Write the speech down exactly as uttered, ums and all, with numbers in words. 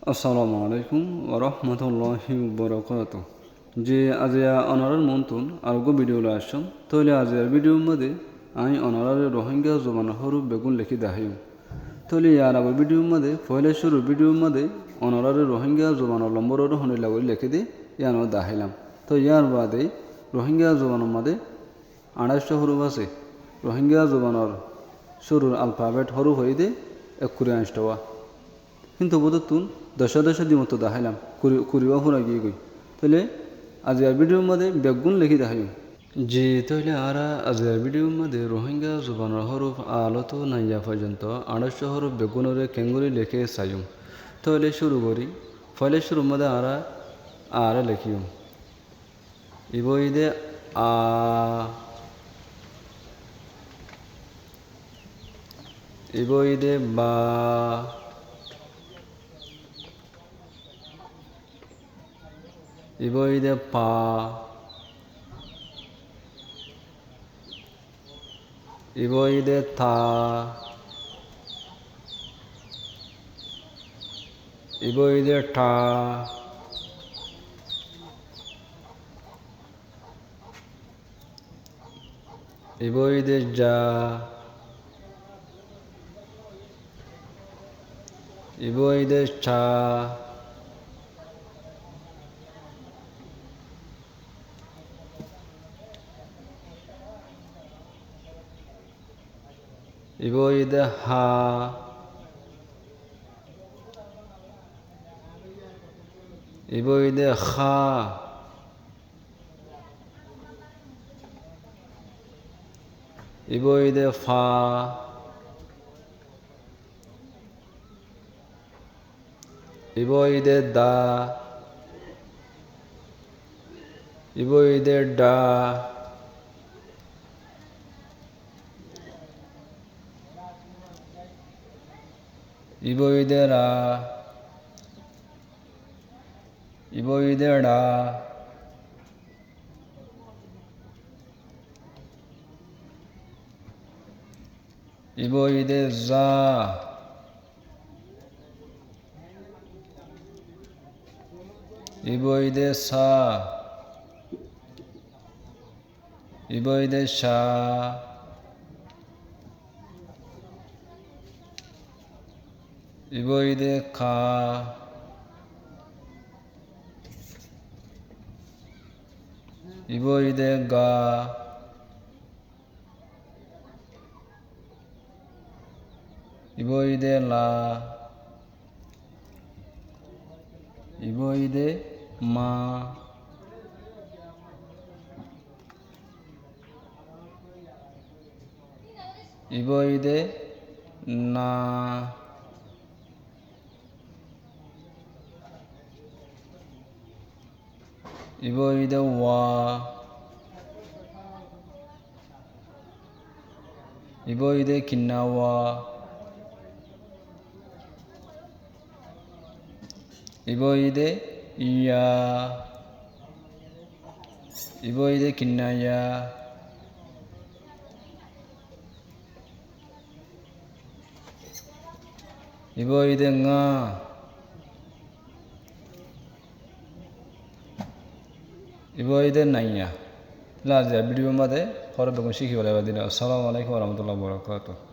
Assalamu alaikum warahmatulláhi wabarakátuhu. Ji, aziya onorár muúntu areggúa bidiyó loi aiccúm. Tóile aziyar bidiyór modé añí onoráre Rohingya zubanor hóruf beggún lekí deháiyum. Tóile yar age bidiyór modé, foóila cúrur bidiyór modé onoráre Rohingya zubanor lombor óre hondilla gorí lekí de, yían ó deháilam. Tói yar baade Rohingya zubanor modé añçáiccúa hóruf asé. Rohingya zubanor cúrur alfabet hóruf óiye de ekkuri añctowá. Kintu bútottún doccá doccá dimottu deháilam, kuri, kuriwá fúrai giyé goi. Tóile aziyar bidiyór modé beggún lekí deháiyum. Ji, tóile añára aziyar bidiyór modé Rohingya zubanor hóruf a lóti naiya foijjonto añçáiccúa hóruf beggúnoré keéngorí leké saiyum. Tóile cúru gorí, foóila cúrur modé añára a re lekíyum. Ibá óiye de a, ibá óiye de ba, ibá óiye de pa, ibá óiye de ta, ibá óiye de tha, ibá óiye de ja, ibá óiye de ca, ibá óiye de ha, ibá óiye de ha, ibá óiye de fa, ibá óiye de da, ibá óiye de dha, ibá óiye de ra, ibá óiye de ra, ibá óiye de za, ibá óiye de sa, ibá óiye de ca, ibá óiye de ka, ibá óiye de ga, ibá óiye de la, ibá óiye de ma, ibá óiye de na, ibá óiye de wa, ibá óiye de kinna wa, ibá óiye de ya, ibá óiye de kinna ya, ibá óiye de nga, ibá óiye de naiya. Tóile aziyar bidiyór modé hóruf beggún cíki félaiba dile. Assalamu alaikum warahmatullahi wabarakatuhu.